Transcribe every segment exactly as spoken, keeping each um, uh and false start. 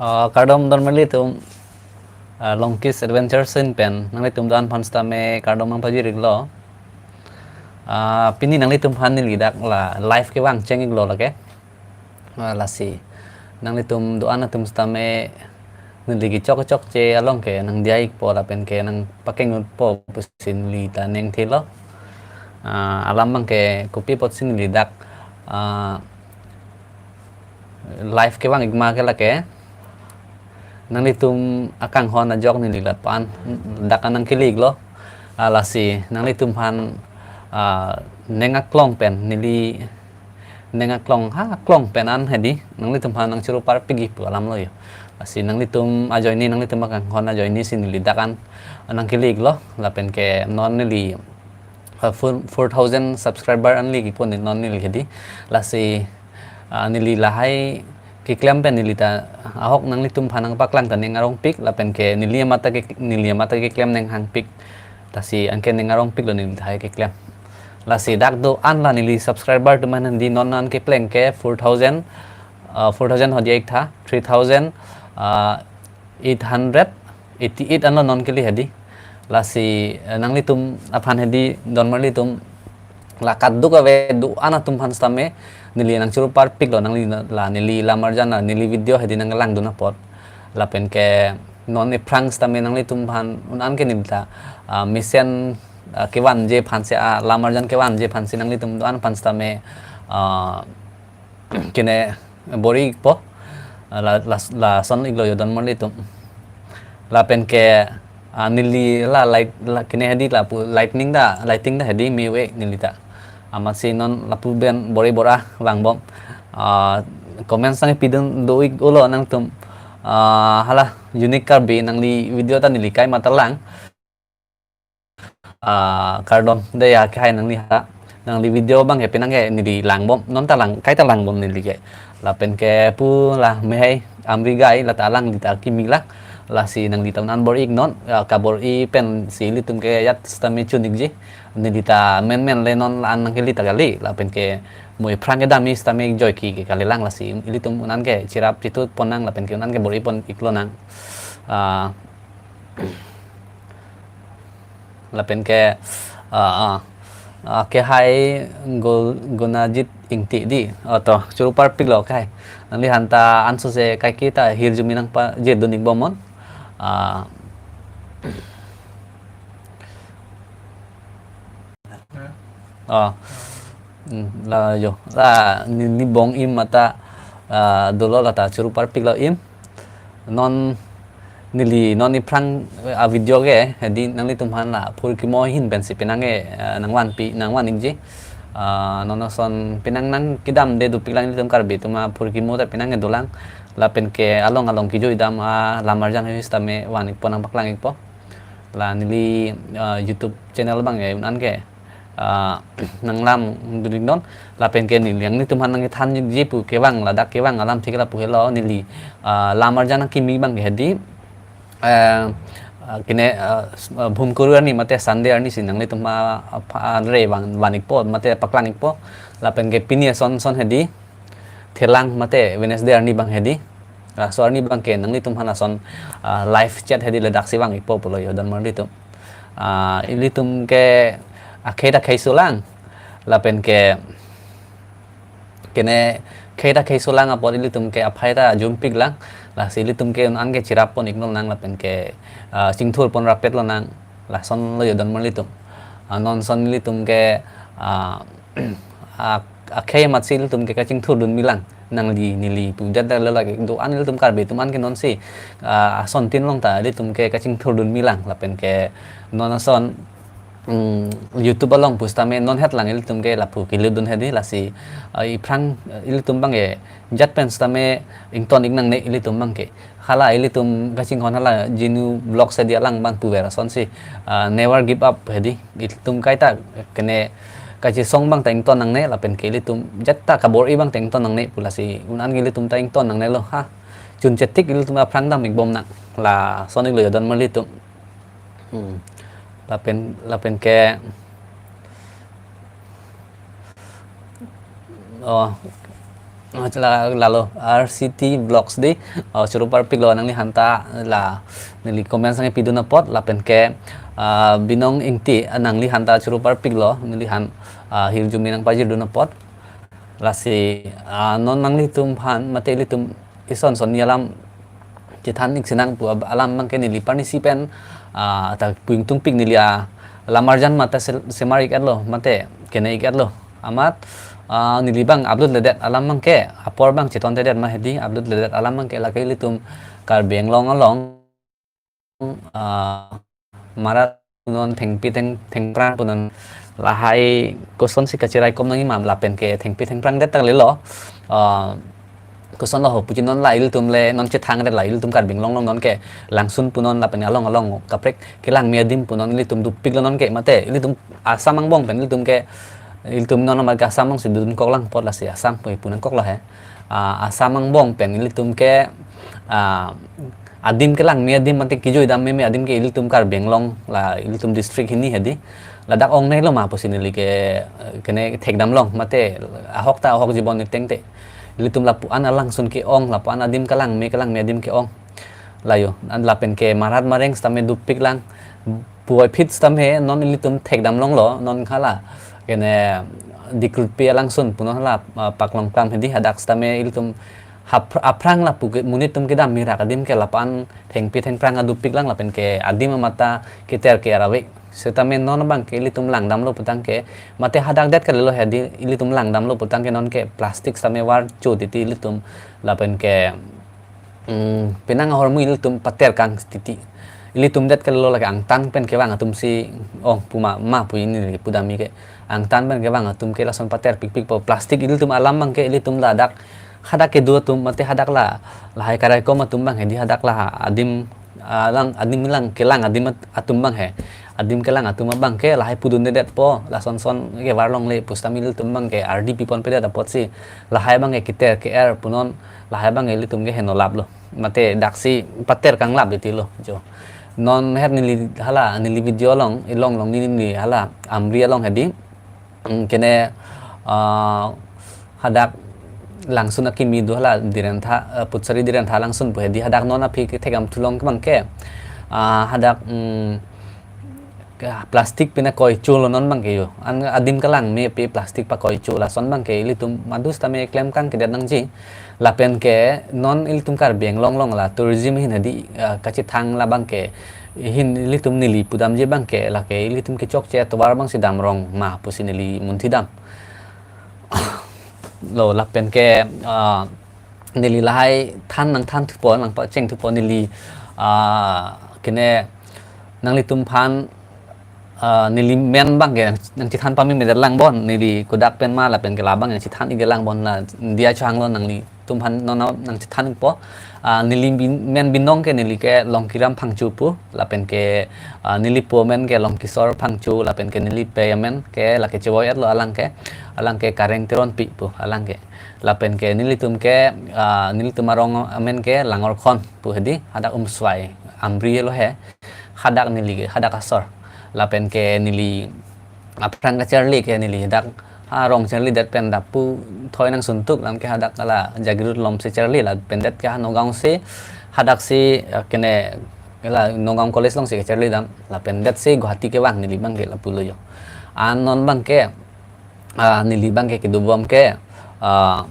Ah, kardom don marli atum, ah, Longkis Adventure Scene pen nanglitum do-an aphan sitame kardom nangpajir-iklo. Ah, pini nanglitum aphan neli dak la live kevang cheng-iklo lake. Ah, lasi nanglitum do-an atum sitame neli kechok chokche along ke nangdiya-ikpo lapen ke nangpakeng-ikpo pusi neli ta ningthelo. Ah, alam abang ke kopi apotsi neli dak, ah, live kevang-ik ma ke lake, nanglitum akanghon ajok neli lapu-an dak nangkele-iklo. Ah, lasi nanglitum aphan, ah, ning aklong pen neli, ning aklong ha aklong pen an hedi nanglitum aphan nangchoro parpik-ik pu alamlo jo. Lasi nanglitum ajoine, nanglitum akanghon ajoine si neli dak an nangkele-iklo lapen ke non neli, ah, four, four thousand subscriber anli kipon non neli hedi. Lasi, ah, neli lahai keklem pen neli ta ahok nanglitum aphan nangpaklang ta ning arongpik lapen ke neli amat ta ke, neli amat ta keklem ning hangpik. Lasi anke ning arongpiklo neli lahai keklem. Lasi dak do-an la neli subscriber atum aphan hedi non an kepleng ke four thousand, ah, four thousand hodi-ik tha, three thousand, ah, eight hundred eighty-eight anlo non kele hedi. Lasi, eh, nanglitum aphan hedi don marli atum, la kaduk ave do-an atum aphan sitame neli nangchoro parpiklo, nangli la neli lamarjan la neli video hedi nanglangdun apot. Lapen ke non ephrang sitame nanglitum aphan un-an ke neli ta, ah, mesen, ah, kevanje aphansi, ah, lamarjan kevanje aphansi nanglitum do-an aphan sitame, ah, kene bor-ikpo, la, la, lason-iklo jo don marli atum. Lapen ke, ah, neli la light, la kene hedi lapu lightning ta, lighting ta hedi me-ove neli ta. Amatsi non lapu pen bor-i bor-a vangbom. Ah, comments nangpidun do-ik-olo nangtum. Ah, hala Unique Karbi nangli video ta neli kaima ta lang. Ah, kardom dei, akehai nangli ha. Nangli video abang ke penang ke neli langbom, non ta lang, kaita langbom neli ke. Lapen ke pu la mehai Amri Gai la ta lang di ta kimi lang. Lasi nangli ta un-an bor-ik non, ah, kabor-i pensi ilitum ke ajat sitame chun-ikji. Neli ta menmen le non la-an nangkele ta kali. Lapen ke mo ephrang kedam sitame joike ke kali lang, lasi ilitum un-an ke cherap chetut pon nang lapen ke un-an ke bor-i pon-iklo nang. Ah, lapen ke, ah, ah, ah, kehai Go-, Gonajit Ingti di. Oh, to, choro parpiklo kehai. Nangli aphan ta anso se kaike ta hirjume nangpajirdun-ikbom non. Ah, oh. Hmm, la jo. La ne, ne bong-im mate, ah, dolo, la ta choro parpiklo im. Non neli non ephrang, ah, video ke, hedi nanglitum aphan la phurkimo ahin pensi penang ke, ah, nangvanpi, nangvan-ikji. Ah, non ason penang nangkedamde dopik lang, ilitum Karbi atum aphurkimo ta penang ke dolang. Lapen ke along along kejui dam, ah, lamarjan hei sitame van-ikpo, nangpaklang-ikpo. La neli, ah, YouTube channel abang ke un-an ke, ah, nanglamdun-ik non, lapen ke neli nanglitum aphan nangkethanji pu kevang, ladak kevang alamthe ke lapu helo, neli, ah, lamarjan nangkimi abang ke hedi, eh, ah, kene, ah, s-, ah, Bhumkuru arni mate Sunday arni si nanglitum, ah, apha-, ah, re van, van-ikpo mate paklang-ikpo, lapen ke pini ason son hedi, Thelang mate Wednesday arni abang hedi. Ah, so arni abang ke nanglitum aphan ason, ah, live chat hedi ladak si vang-ikpo pulo jo don marli atum. Ah, ilitum ke akhei ta kheiso lang. Lapen ke kene khei ta kheiso lang apot ilitum ke aphai ta jumpik lang. Lasi ilitum ke un-an ke cherap pon-iklo nang lapen ke, ah, chingthur pon rapetlo nang. Lasonlo jo don marli atum. Ah, non son ilitum ke, ah, a-, akhei amatsi ilitum ke kachingthurdun-mi lang. Nangli neli pu jat da lelak do-an ilitum Karbi atum an ke nonsi, ah, ason tin long ta ilitum ke kachingthurdun-mi lang. Lapen ke non ason, mm, YouTube along pusitame non het lang ilitum ke lapu kelutdun hedi, lasi, ah, ephrang, ah, ilitum abang ke jat pen sitame ington-ik nangne ilitum abang ke. Hala ilitum kachinghon hala Jinu Vlogs hedi alang abang puver asonsi, ah, never give up hedi. Ilitum kaita kene kachesong abang ta ington nangne lapen ke ilitum jat ta kabor-i abang ta ington nangne pu, lasi un-an ke ilitum ta ington nangnelo ha. Chun chetik ilitum aphrang dam-ikbom nang. Lason-iklo jo don marli atum. Hmm. Lapen, lapen ke, oh, Ah, la, lalo, R C T Vlogs di, ah, choro parpiklo nangliphan ta la, neli comments nangpidun apot, lapen ke, ah, Binong Ingti, ah, nangliphan ta choro parpiklo, neliphan, ah, hirjume nangpajirdun apot. Lasi, ah, non nanglitum aphan, mate ilitum ison son alam chethan-ik sinang pu ab-, alam abangke neli parnisi pen, ah, ta pu ingtungpik neli, ah, lamarjan mate sel-, semar-ik-etlo, mate kene-ik-etlo. Amat, ah, neli abang upload-ledet alam abangke, apor abang chetontedet ma hedi, upload-ledet alam abangke lake ilitum Karbi Anglong along, ah, marat punon, thengpi theng, thengphrang punon, lahai kosonsi kachiraikom nangji ma lapen ke thengpi thengphrang det ta kalilo. Ah, koson lo ho puji non la ilitum le non chethangdet la ilitum Karbi Anglong along non kelangsun punon lapen along along kaprek kelangme adim punon ilitum dopiklo non ke, mate ilitum Assam angbong pen ilitum ke, ilitum non ma ke Assam alongsi dunkoklang apot lasi Assam pu punangkoklo he. Ah, Assam angbong pen ilitum ke, ah, adim kelangme adim mate kejui dam meme adim ke ilitum Karbi Anglong la ilitum district hini hedi. Ladak ongnelo ma pusi neli ke, eh, kene thekdamlong, mate ahok ta ahok jibon niteng te. Ilitum lapu-an alangsun ke-ong, lapu-an adim kelangme, kelangme adim ke-ong. Layo, an lapen ke marat mareng sitame dopiklang, puvoiphit sitame non ilitum thekdamlonglo, non hala kene Dikrutpi alangsun punon hala, ah, Paklongklam hedi, hadak sitame ilitum hap-, aphrang lapu ke monit atum kedam mirak adim ke lapu-an thengpi thengphrang adopiklang lapen ke adim amat ta keter ke-er ave. Sitame non abangke ilitum langdamlo putangke, mate hadak det kalilo hedi, ilitum langdamlo putangke non ke plastic sitame varcho titi ilitum lapen ke, mm, penang ahormu ilitum paterkang titi. Ilitum det kalilo lake angtan pen kevang atumsi, oh, puma ma pu ini lagi pudam-ik ke. Angtan pen kevang atum ke lason paterpikpikpo, plastic ilitum alam abangke ilitum ladak hadak kedo atum mate hadak la, lahai karaikom atum abang hedi, hadak la adim, ah, lang, adim lang kelang adim at-, atum abang he. Adim kelang atum abangke lahai pudundedetpo, lason son ke var longle pu sitame ilitum abangke ardi piponpedet apotsi lahai abangke keter ke-er punon, lahai abangke ilitum ke heno laplo. Mate daksi paterkanglap titilo jo. Non het neli hala neli video along, ilong long neli hala Amri along hedi. Mm, kene, ah, hadak langsun akimi do hala Direntha, eh, Putsari Direntha langsun pu hedi, hadak non aphi kethekdam thulong ke abangke, ah, hadak, mm, ke plastic pina koicholo non abangke jo. An adim kelangme pi plastic pakoicho lason abangke ilitum madu sitame klemkang kedet nangji. Lapen ke non ilitum Karbi Anglong along la tourism ahin hedi, ah, kachethang la abangke ahin ilitum neli pudamji abangke lake ilitum kechokche atovar abangsi damrong ma pusi neli munthidam. Lo lapen ke, ah, neli lahai than nangthan thupo, nangpacheng thupo neli, ah, kene nanglitum aphan, ah, neli men abangke nangchethan pame medet langbom, neli kodak pen ma lapen ke labang nangchethan-ik langbom, la dia changlo nanglitum aphan non nangchethan-ikpo. Ah, neli bin-, men Binong ke neli ke Longkiram Phangcho pu, lapen ke, ah, neli po amen ke Longkisor Phangcho, lapen ke neli pei amen ke lake chevoi-etlo alang ke, alang ke Kareng Teronpi pu alang ke. Lapen ke nelitum ke, ah, nelitum arong amen ke Langorkhon pu hedi, hadak Umswai, Amri lo he, hadak neli ke, hadak asor. Lapen ke neli aphrang kacharli ke neli dak arong charlidet pen dak pu thoi nangsuntuk, lam ke hadak hala Jagiroad alomsi charli lapen det ke ha Nagaon si, hadaksi, eh, kene la Nagaon College alongsi kacharlidam, lapen detsi Guwahati kevang neli abangke lapulo jo. An non abangke, ah, neli abangke kedobom ke, ah,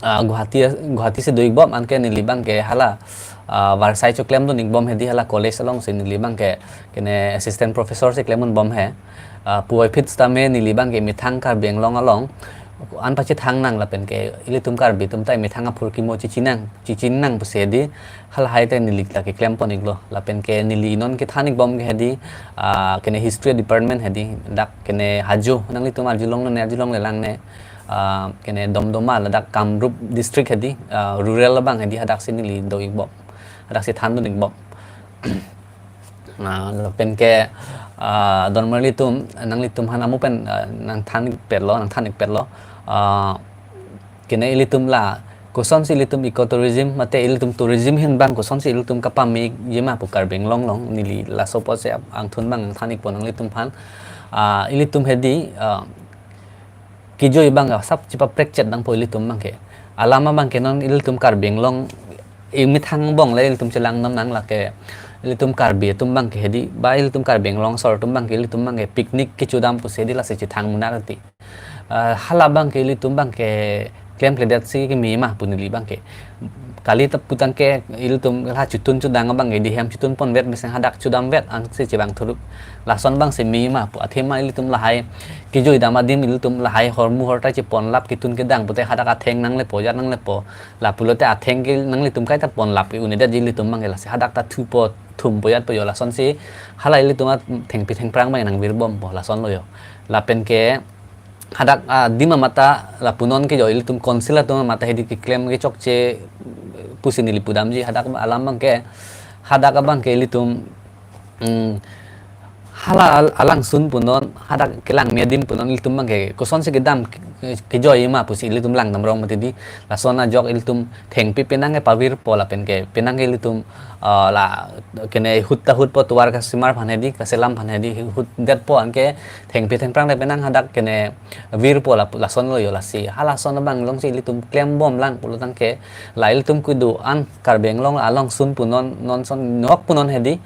ah, Guwahati, Guwahati si do-ikbom, anke neli abangke hala, ah, varsai choklemdun-ikbom hedi, hala college alongsi neli abangke kene assistant professor si klemdunbom he. Ah, puvoiphit sitame neli abangke methang Karbi Anglong along an pachethang nang lapen ke ilitum Karbi atum ta methang aphurkimo chechinang, chechinang pusi hedi, halahai ta neli ta keklempon-iklo. Lapen ke neli non kethan-ikbom ke hedi, ah, kene history department hedi, dak kene Hajo, nanglitum arjulongle ne, arjulongle lang ne, ah, kene Domdoma, ladak Kamrup district hedi, ah, rural abang hedi, hadaksi neli do-ikbom, hadaksi thandun-ikbom. Ah, lapen ke, ah, don marli atum, nanglitum aphan amu pen, ah, nangthan-ikpetlo, nangthan-ikpetlo. Ah, kene ilitum la, kosonsi ilitum ecotourism, mate ilitum tourism ahin abang kosonsi ilitum kapamejima pu Karbi Anglong along, neli laso apotsi angthun abang nangthan-ikpo nanglitum aphan. Ah, ilitum hedi, ah, kejoi abang asap chepaprek chet nangpo ilitum abangke. Alam abangke non ilitum Karbi Anglong emethang angbong le ilitum chelang nam nang lake. Ilitum Karbi atum abangke hedi, ba ilitum Karbi Anglong asor atum abangke, ilitum abangke picnic kechodam pusi hedi lasi chethang munar ti. Ah, hala abangke ilitum abangke klemkledet si keme ma pu neli abangke. Kali ta putangke ilitum la chotun chodang abangke, di hem chotun ponvet mesen hadak chodamvet ansi chevang thuruk. Lason abangsi me ma pu, athema ilitum lahai kejoi dam adim, ilitum lahai hormu horta cheponlap, ketun kedang pute hadak atheng nanglepo, jat nanglepo. Lapulote atheng ke nanglitum kaita ponlap ke un'edetji ilitum abangke, lasi hadak ta thupo, thumpo, jatpo jo, lasonsi hala ilitum athengpi thengphrang abang nangvirbompo, lasonlo jo. Lapenke hadak adim amat ta lapu non ke jo ilitum council atum amat ta hedi keklem kechokche pusi neli pudamji, hadak alam abangke, hadak abangke ilitum, mm, hala al-, alangsun pu non, hadak kelangme adim pu non ilitum abangke kosonsi kedam ke-, kejoi ma pusi ilitum langdam rong mati di. Lason ajok ilitum thengpi penang ke pavirpo, lapenke penang ke ilitum, ah, la kene ahut ta ahutpo, tovar kasemar aphan hedi, kaselam aphan hedi, ahutdetpo, anke thengpi thengphrang le penang hadak kene virpo, la lasonlo jo. Lasi halason abang alongsi ilitum klembomlang pulotangke, la ilitum kedo-an Karbi Anglong alangsun pu non, non son nok pu non hedi,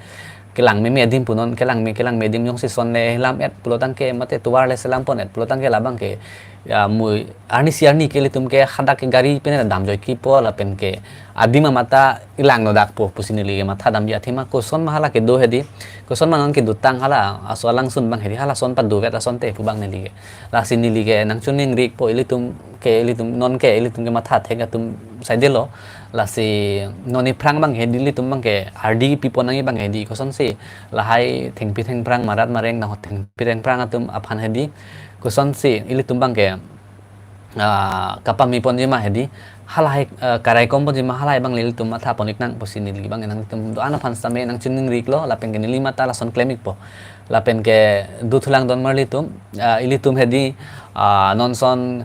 kelangme me adim pu non, kelangme, kelangme adim jongsi son le selam-et pulotangke, mate tovar le selam pon-et pulotangke, labangke, ya, mui arnisi arni ke ilitum ke hadak ke gari pene damjoi kipo, lapenke adim amat ta langno dakpo pusi neli ke mathadamji, athema koson ma hala kedo hedi, koson ma non kedotang hala aso alangsun abang hedi, halason padovet asonte pu abang neli ke. Lasi neli ke nangchiningrikpo, ilitum ke, ilitum non ke, ilitum ke matha thek atum saidelo. Lasi non iphrang abang hedi, ilitum abangke ardi pipon nangji abang hedi, kosonsi lahai thengpi thengphrang, marat mareng, nang thengpi thengphrang atum aphan hedi, kosonsi ilitum abangke, ah, kapameponji ma hedi, halahai, ah, karaikomponji ma, halahai abang le ilitum mathapon-ik nang pusi neli abang nangtum do-an aphan sitame nangchiningriklo, lapenke neli amat ta lason klem-ikpo. Lapenke dothulang donmar ilitum, ah, ilitum hedi, ah, non son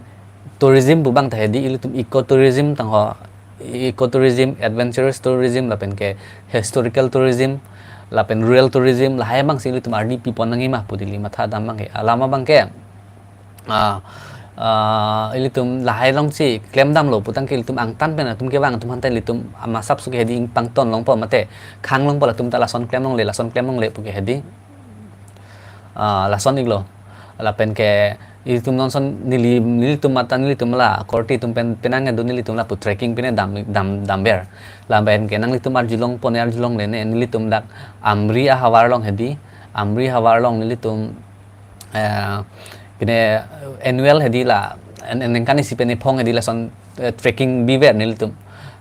tourism pu abang ta hedi, ilitum eco tourism tangho, eco tourism, adventurous tourism, lapenke historical tourism, lapen rural tourism, lahai abangsi ilitum ardi pipon nangji ma pu neli mathadam abangke. Alam abangke, ah, ah, ilitum lahai alongsi klemdamlo putangke ilitum angtan pen atum kevang atum aphan ta ilitum amasap suke hedi ingpangton longpo, mate khang longpo, latum ta lason klem longle, lason klem longle puke hedi. Ah, lason-iklo. Lapenke ilitum non son neli, nelitum amat ta nelitum la korte atum pen penang kedo, nelitum lapu trekking pene dam, dam, damver. Lapenke nanglitum arjulong pon, arjulongle ne, nelitum dak Amri ahavar along hedi, Amri ahavar along nelitum, eh, kene annual hedi la, en-, en-, ningkan isi pen ephong hedi lason, eh, trekking biver nelitum.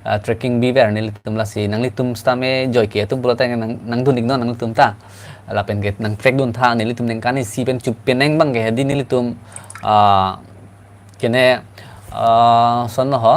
Eh, trekking biver nelitum, lasi nanglitum sitame joike atum pulotangke nang, nangdun-iknon nanglitum ta. Lapenke nang trek duntha, nelitum ningkan isi pen chup penang abangke hedi nelitum, ah, kene, ah, sonlo ho,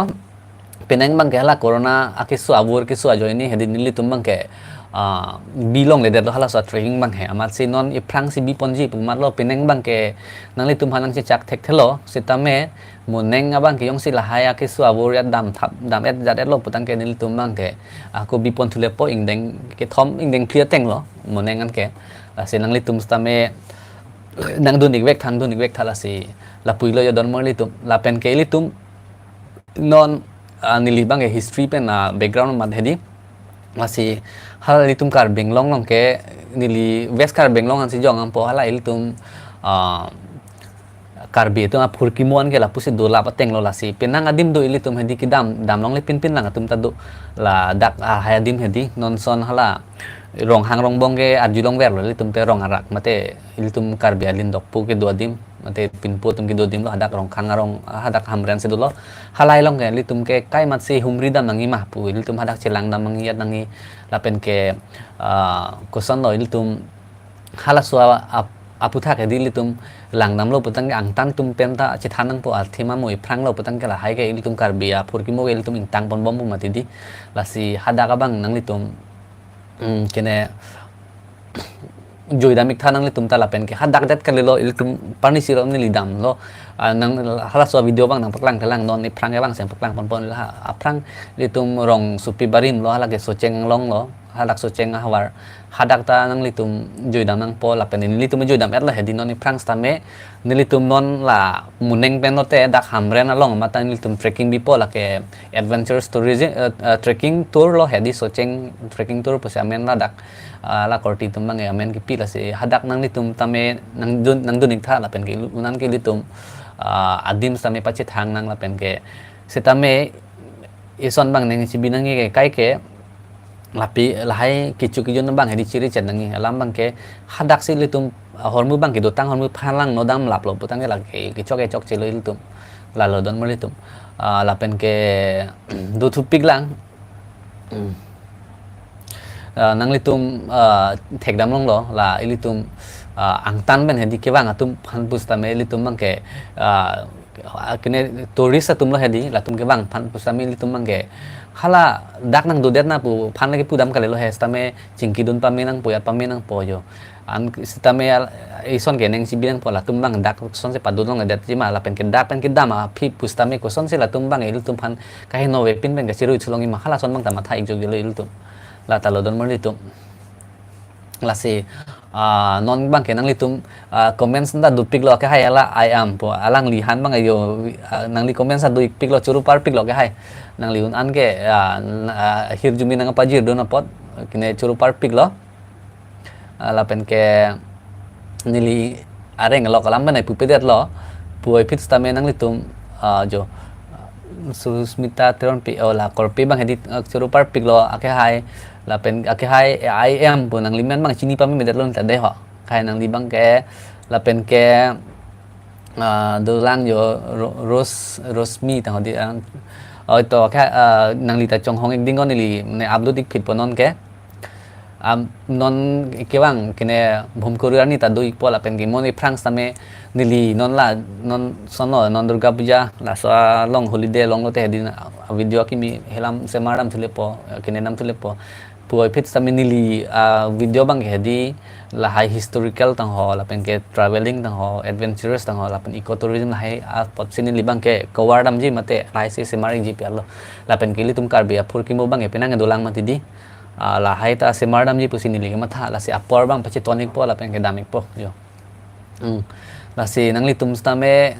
penang abangke hala corona akeso avur keso ajoine hedi nelitum abangke, ah, bilongledetlo halaso trekking abangke. Amatsi non iphrangsi biponji pu amatlo, penang abangke nanglitum aphan nangchechak thekthelo, sitame moneng abangke jongsi lahai akeso avur jat damthap, dam-et jat-etlo putangke nelitum abangke ako biponthulepo, ingdeng kethom ingdeng phli atenglo moneng anke. Lasi nanglitum sitame nangdun-ik vektha, dun-ik vektha, lasi lapuilo jo donmar ilitum. Lapenke ilitum non, ah, neli abangke history pen, ah, background amat hedi. Lasi hala ilitum Karbi Anglong along ke, neli West Karbi Anglong ansi jong ampo, hala ilitum, ah, Karbi atum aphurkimo anke lapusi dolap atenglo, lasi penang adim do ilitum hedi kedam, damlongle pinpin lang atum ta do, ladak, ah, lahai adim hedi, non son hala Ronghang Rongbong ke arjulongverlo, ilitum te rong arak, mate ilitum Karbi Anglong dokpo kedo adim, mate pinpo atum kedo adim lo, hadak Rongkhang arong, hadak Hamren si dolo. Halahai along ke ilitum ke kai amatsi humri dam nangji ma pu, ilitum hadak chelang dam nangji, jat nangji, lapenke, ah, kosonlo ilitum halaso a-, ap-, aphuthak hedi ilitum langdamlo putangke angtan atum pen ta chethan nangpo, athema mo iphranglo putangke lahai ke ilitum Karbi aphurkimo ke ilitum ingtang ponbom pu mati di. Lasi hadak abang nanglitum, mm, kene joi dam-iktha nanglitum ta, lapenke hadak det kalilo, ilitum parnisi rom neli damlo. Ah, nang halaso video abang nangpaklang kelang, non iphrang abang seng paklang ponpon, la aphrang ilitum Rongsopi Barim lo, hala ke Socheng Anglong lo, hadak Socheng ahavar. Hadak ta nanglitum juidam nangpo lapen nelitum juidam-etlo hedi non iphrang sitame. Nelitum non la Muneng pen lote dak Hamren along mate nelitum trekking bipo, lake adventurous tourism, eh, eh, trekking tour lo hedi, Socheng trekking tour pusi amen ladak, ah, la korte atum abang amen kipi. Lasi hadak nanglitum tame nangdun, nangdun-ik tha lapen ke un-an ke ilitum, ah, adim sitame pachethang nang lapen ke sitame ison abang neng chibi nangji ke kaike lapi lahai kecho kejun abang hedi chiri chet nangji alam abang ke hadak si ilitum, ah, ahormu abang kedotang ahormu aphan langno damlaplo putangte lake kechok kechokche lo ilitum. Lalo don marlitum. Ah, lapen ke dothupik lang. Hmm. Ah, nanglitum, ah, thekdam longlo la ilitum, ah, angtan pen hedi kevang atum aphan pusitame ilitum abang ke, ah, kene tourist atum lo hedi, latum kevang aphan pusitame ilitum abang ke hala dak nangdodet na pu aphan lake pudam kalilo he, sitame chingkidun pame nangpo, ya pame nangpo jo. An sitame al-, ison ke neng chibi nangpo latum abang dak kosonsi padun longledetji ma lapen ke dak pen kedam aphi pusitame kosonsi latum abang ilitum aphan kaheno avepin pen kachirui cholongji ma, halason abang ta matha-ik jokjelo ilitum. La ta lo don marlitum. Lasi, ah, non abang ke nanglitum, ah, comments ta dopiklo ke hai, hala I am pu alangli aphan abang ajo, ah, nangli comments ta do-ikpiklo, choro parpiklo ke hai. Nangli un-an ke, ah, n-, ah, hirjume nangpajirdun apot kene choro parpiklo. Ah, lapen ke neli areng lo kalam banai pupedetlo. Puvoiphit sitame nanglitum, ah, jo, Susmita Teronpi, oh, la korte abang hedi, ah, choro parpiklo, ake hai, lapen ake hai, I am pu nangli amen abang chini pamemedetlo ta dei ho. Ke hai nangli abang ke, lapen ke, ah, dolang jo Ro-, Rose, Rosmi tang hedi, ah, oh, to ke, ah, nangli ta chonghong-ik ding ko neli, ne upload-ikphitpo non ke. Am, non kevang kene Bhumkuru arni ta do-ikpo lapen ke non iphrang sitame neli non la, non sono, non Durga Puja, laso along holiday along lote hedi na, video akimi helam semar damthulepo, kene damthulepo. Puvoiphit sitame neli, ah, video abang ke hedi lahai historical tang ho, lapen ke traveling tang ho, adventurous tang ho, lapen ecotourism lahai apotsi neli abang ke cover damji mate lahai si semar-ikji pi arlo. Lapen ke ilitum Karbi aphurkimo abang ke penang dolang mati di. Ah, lahai ta semar damji pusi neli kematha, lasi apor abang pacheton-ikpo lapen kedam-ikpo jo. Hmm. Lasi nanglitum sitame,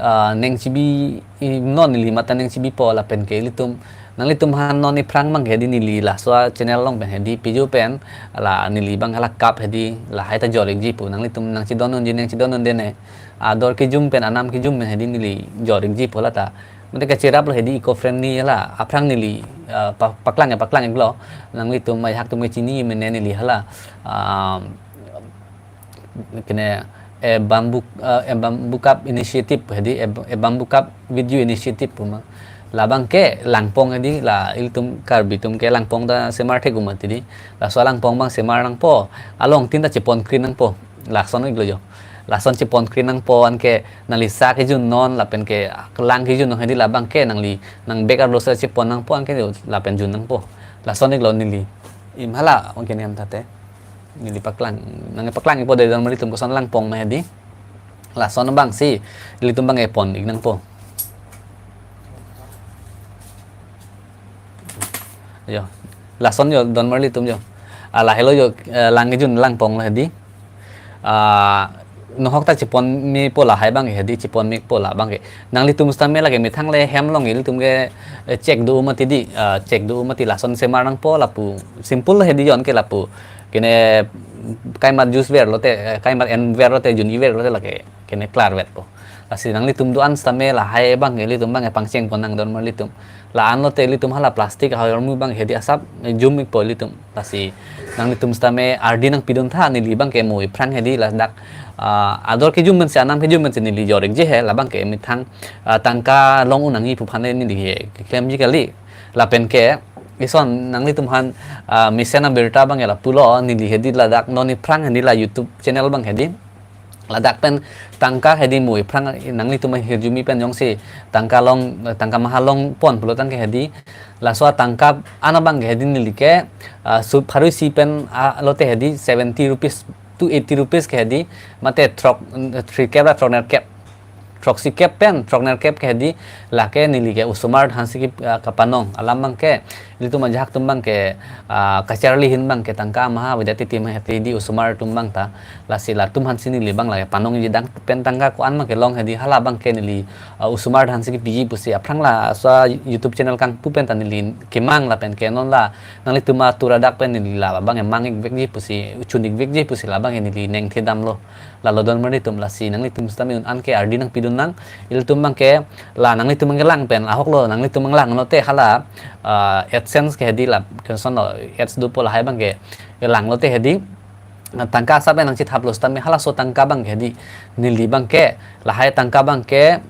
ah, neng chibi, i, non neli mate neng chibipo lapen ke ilitum, nanglitum aphan non iphrang abang ke hedi neli laso channel along pen hedi pijo pen la neli abang hala cup hedi lahai ta jor-ikji pu, nanglitum nangchedondunji, nangchedondunde ne. Ador kejum pen, anam kejum pen hedi neli jor-ikji pu lata. Mate kacheraplo hedi eco friendly la aphrang neli, ah, pa-, paklang ya, paklang-iklo. Nanglitum mai hak atum ke chini mene neli hala, ah, kene, eh, bamboo, ah, eh, bamboo cup initiative hedi, eh, eh, bamboo cup video initiative pu ma. La abang ke langpong hedi, la ilitum Karbi atum ke langpong ta semar thek-un mati di. Laso langpong abang semar nangpo, along tin ta chepon kri nangpo. Lason-iklo jo. Lason chepon kri nangpo, anke nangli sa kejun non lapen ke lang kejun non hedi la abang ke nangli nang bag arlo si chepon nangpo, anke jo lapen jun nangpo. Lason-iklo neli. Im hala, anke niam tate. Neli paklang, nangpaklang-ikpo dei don marlitum koson langpong ma hedi. Lason abang si ilitum abang epon-ik nangpo. Jo. Lason jo don marlitum jo. Ah, lahelo jo, eh, lang kejun langpong lo hedi. Ah, nohok ta chepon mepo lahai abang ke hedi, chepon mepo la abang ke. Nanglitum sitame lake methang le hem along ilitum ke, eh, chek do-un mati di, ah, chek do-un mati, lason semar nangpo lapu. Simple hedi jon ke lapu. Kene kaimat juice ver lote, eh, kaimat en ver lote, jun-i ver lote lake kene klarvetpo. Lasi nanglitum do-an sitame lahai abang ke ilitum abang ke pangcheng pon nang don marlitum. La-an lote ilitum hala plastic ahormu abang hedi asap, eh, jum-ikpo ilitum. Lasi nanglitum sitame ardi nangpidun tha, neli abang ke mo iphrang hedi ladak, ah, ador kejum pensi, anam kejum pensi neli jor-ikji he, la abang ke methang, ah, tangka long-un nangji pu aphan le neli he keklemji kali. Lapen ke ison nanglitum aphan, ah, mesen abirta abang ke lapulo, neli hedi ladak non iphrang hedi la YouTube channel abang hedi. Ladak pen tangka hedi mo iphrang, nanglitum ahirjume pen jongsi tangka long, tangka maha long pon pulo tangke hedi. Laso atangka an abang ke hedi neli ke, ah, su pharo isi pen, ah, lote hedi seventy rupees to eighty rupees ke hedi, mate throk, three kep ra throknerkep. throksi kep pen throknerkep ke hedi, lake neli ke osomar thansi ke, ah, kapanong alam abangke, ilitum ajahak atum abangke, ah, kacharli ahin abangke tangka maha Vidyarthi tim hedi osomar atum abang ta, lasi latum aphansi neli abang lake panongji, dak pen tangka ko-an abangke long hedi, hala abangke neli, ah, osomar thansi kepiji pusi aphrang laso a-YouTube channel kangpu pen ta neli kemang lapen ke non la nanglitum atur adak pen neli la abang emang-ik vekji pusi, chun-ik vekji pusi la abangke neli nengthedamlo. Lalo donmarli atum, lasi nanglitum sitame un-an ke ardi nangpidun nang, ilitum abangke la nanglitum abangke lang pen ahoklo, nanglitum abang langlote hala, ah, AdSense ke hedi la, kosonlo, ads dopo lahai abangke langlote hedi, ah, tangka asap pen nangchethaplo sitame halaso tangka abangke hedi, neli abangke, lahai tangka abangke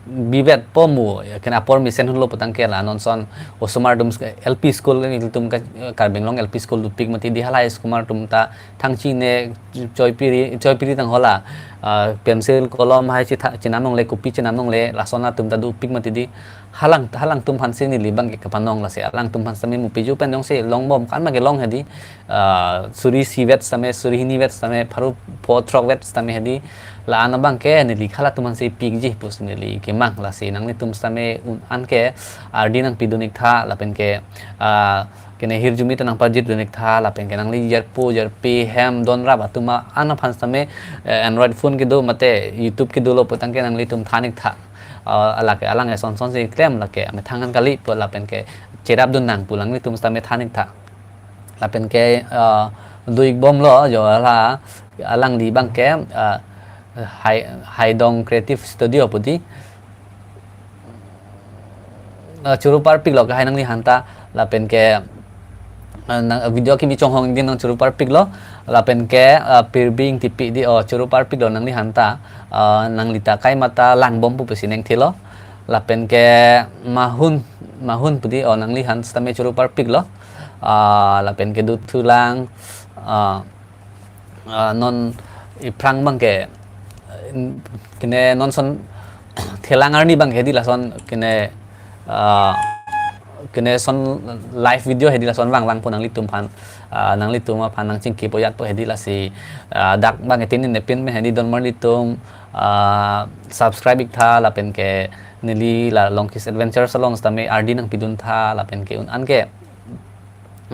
bivetpo mo, ya, kena apor mesen hunlo putangke la non ason osomar atum sk-, L P school, ilitum ka, Karbi Anglong L P school dopik mati di, hala osomar atum ta thang chine, choipiri, choipiri tang hala, ah, pencil, kolom hai chitha, chenam longle, kopi chenam longle, lason atum ta dopik mati di, halang, halangtum aphansi neli abangke kapanong, lasi alangtum aphan sitame mo piju pen jongsi longbom ko-an abangke long hedi, ah, suri isi vet sitame, suri hini vet sitame, pharo pho throk vet sitame hedi, la-an abangke neli halatum aphansi pikji pusi neli kemang, lasi nanglitum sitame un-an ke ardi nangpidun-ik tha lapen ke, ah, kene hirjume ta nangpajirdun-ik tha lapen ke nangli jirpo jirpi hem donrap atum an aphan sitame, eh, Android phone kedo mate YouTube kedolo putangke nanglitum than-ik tha. Ah, lake alang eson sonsi klem lake amethang an kali pu lapen ke cherapdun nang pu nanglitum sitame than-ik tha. Lapen ke, ah, do-ik bomlo jo la alangli abangke, ah, Hai, Haidong Creative Studio pu di. Ah, choro parpiklo ke hai nangliphan ta lapen ke, ah, nang video kimi chonghong din nang choro parpiklo lapen ke, ah, Pirbing Tipi di, o choro parpiklo nangliphan ta, ah, nangli ta kaimata langbom pu pusi nengthelo lapen ke Mahun, Mahun pu di, o nangliphan sitame choro parpiklo, ah, lapen ke Duthulang, ah, ah, non iphrang abangke, eh, kene non ason thelang arni abangke hedi lason kene, ah, kene ason live video hedi lason vang vangpo nanglitum aphan, ah, nanglitum aphan nangchingkipo ajatpo hedi, lasi, ah, dak abangke tini nepin pen hedi donmarli atum, ah, subscribe-ik tha lapen ke neli la Longkis Adventures along sitame ardi nangpidun tha lapen ke un-an ke,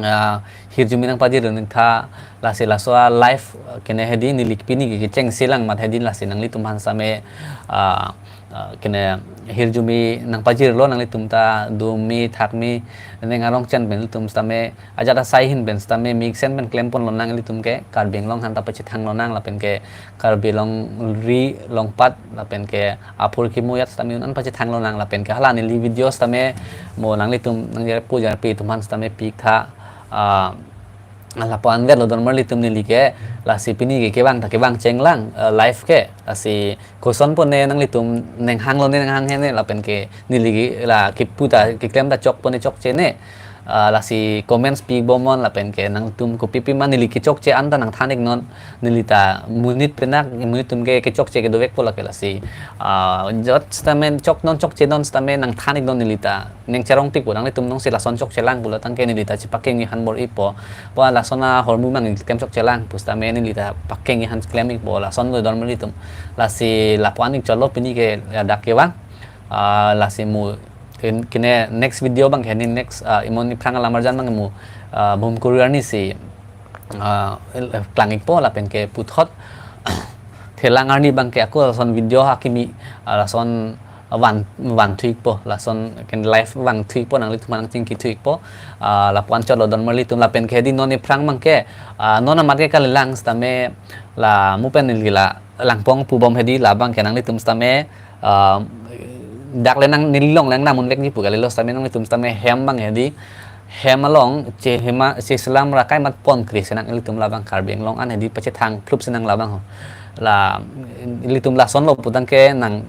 ah, hirjume nangpajirdun-ik tha, lasi laso a live, ah, kene hedi neli pini ke kechengsi lang mat hedi, lasi nanglitum aphan sitame, ah, ah, kene hirjume nangpajirlo, nanglitum ta dome thakme neng arong chen pen ilitum sitame ajat asai ahin pen sitame mesen pen klempon lonang, ilitum ke Karbi Anglong aphan ta pachethang lonang lapen ke Karbi Anglong ri longpat lapen ke aphurkimo ajat sitame un-an pachethang lonang lapen ke hala neli video sitame mo nanglitum nangjirpo jirpi atum aphan sitame pik tha, ah, lapu-an vetlo donmarli atum neli ke, lasi pini ke kevang ta kevang chenglang, eh, live ke, lasi kosonpo ne nanglitum neng hanglo ne neng hanghe ne lapen ke neli ke la kipu ta keklem ta chokpo ne chokche ne, ah, lasi comments pi bomnon lapen ke nangtum kopi pima neli kechokche an ta nangthan-iknon, neli ta monit penak monit atum ke kechokche kedovekpo lake, lasi, ah, jot sitame choknon chokchenon sitame nangthan-iknon, neli ta neng cherong tikpo, nanglitum nongsi lason chokchelang pulo tangke neli ta chepakeng-ik han bor-ipo. Bo lason ahormu mang kem chokchelang pu sitame neli ta pakeng-ik han klem-ikpo, lasonlo donmarli atum. Lasi lapu-an ik chotlo pini ke ladak kevang. Ah, lasi mo kin-, kene next video abangke hedi next, ah, imon iphrang alam arjan abang mo, ah, Bhumkuru arni si, ah, klang-ikpo lapen ke puthot thelang arni abangke ako lason video hakimi, ah, lason van, vanthu-ikpo, lason kene live vanthu-ikpo, nanglitum aphan nangchingkithu-ikpo, ah, lapu-an chotlo donmarli atum lapen ke hedi non iphrang abangke, ah, non amat ke kalilang sitame la mo pen neli la Langpong pubom hedi, labangke nanglitum sitame, ah, dak le nang neli along le nang namun vekji pu kalilo sitame nanglitum sitame hem abang hedi, hem along che hema che selam ra kaimat ponkri si nang ilitum labang Karbi Anglong an hedi pachethang phlup si nang labang ho. La ilitum lasonlo putangke nang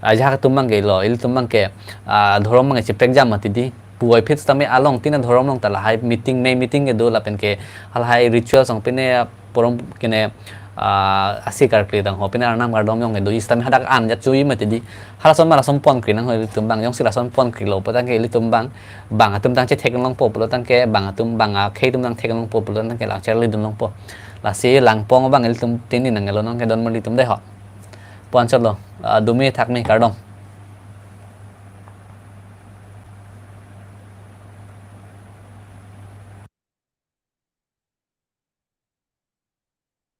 ajahak atum abangke lo, ilitum abangke, ah, dhorom abangke cheprekjam mati di. Puvoiphit sitame along tin adhorom along ta lahai meeting, mei meeting kedo lapen ke halahai ritual song pine porom kene, ah, asi karkli tang ho pine arnam kardom jong kedo sitame hadak an jat chui mati di. Halason ma lason ponkri nang ho ilitum abang, jongsi lason ponkrilo putangke ilitum abang, bang atum tang chetheklongpo pulo tangke, bang atum bang akhei atum tang theklongpo pulo tangke la charlidun longpo. Lasi Langpong abang ilitum tini nang elo nang ke donmarli atum dei ho. Pu-an chotlo, ah, dome thakme kardom.